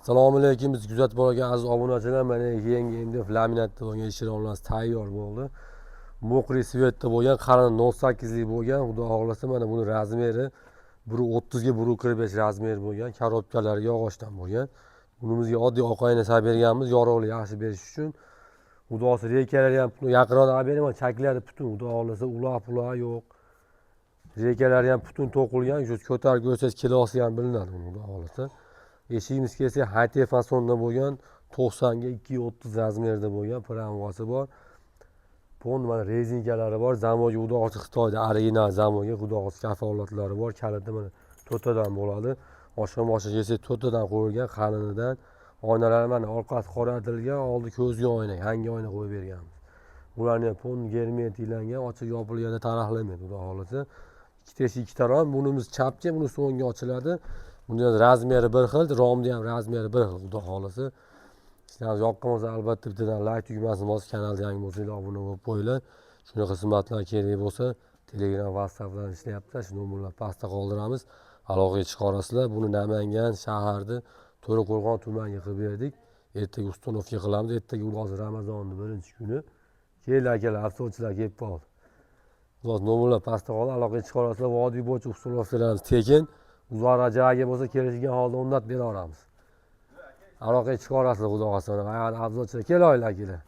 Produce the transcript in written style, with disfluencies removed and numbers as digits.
Assalomu alaykum, biz kuzatib borgan aziz obunachilar, mana yangi MDF laminatda bo'lgan eshik romlari tayyor bo'ldi. Мокрый цвет da bo'lgan, qalin 0.8 lik bo'lgan. Xudo xohlasa, mana buni размер i 1.30 ga 1.45 размер bo'lgan, коробка lari yog'ochdan bo'lgan. Bunimizga oddiy oq oyna solib berganmiz, yorug'lik yaxshi berish uchun. Xudo xohlasa, рейка lari ham yaqinroq olib beraman, chaklari butun, xudo xohlasa, uloq puloq yo'q. Рейка lari ham butun to'qilgan, shu ko'tarib ko'rsangiz kilosi ham bilinadi buni, xudo xohlasa. Eshigimiz kelsa, high fasonda bo'lgan, 90 ga 2.30 размер da bo'lgan, прямой si bor. Pon mana резинка lari bor, замок i, xudo xohlasa, Xitoyda original замок i, xudo xohlasa, kafolatlari bor, kaliti mana to'rttadan bo'ladi. Boshqa moshina kelsa, to'rttadan qo'yilgan, qalinidan. Oynalari mana orqasi qoratilgan, oldi ko'zga oyna, yangi oyna qo'yib berganmiz. Bularni ham pon germetiklangan, ochiq yopilganda taraqlamaydi, xudo xohlasa. Ikkita eshik, ikkita rom, bunimiz chapga, bunisi o'ngga ochiladi. Buni размер i bir xil, romni ham размер i bir xil, xudo xohlasa. Ishlarimiz yoqqan bo'lsa, albatta bittadan layk tugmasini bosib, kanalga yangi bo'lsanglar, obuna bo'lib qo'yinglar. Shunaqa xizmatlar kerak bo'lsa, Telegram, WhatsApplar ishlayapti, shu nomerlar pastda qoldiramiz. Aloqaga chiqa. Buni Namangan shaharni To'raqo'rg'on tumaniga qilib berdik. Ertaga установка qilamiz. Ertaga hozir Ramazonni birinchi kuni. Keldi akalar, avtochilar kelib qoldi. Xudo, nomerlar pastda qoldi, aloqaga chiqa olasizlar. Vodiy bo'yicha установка larimiz tekin. Uzoqroq joyga bo'lsa, kelishgan holda o'rnatib bera olamiz. Aloqaga chiqa olasizlar, xudo xohlasa. Mana avzochilar, kelinglar, akalar.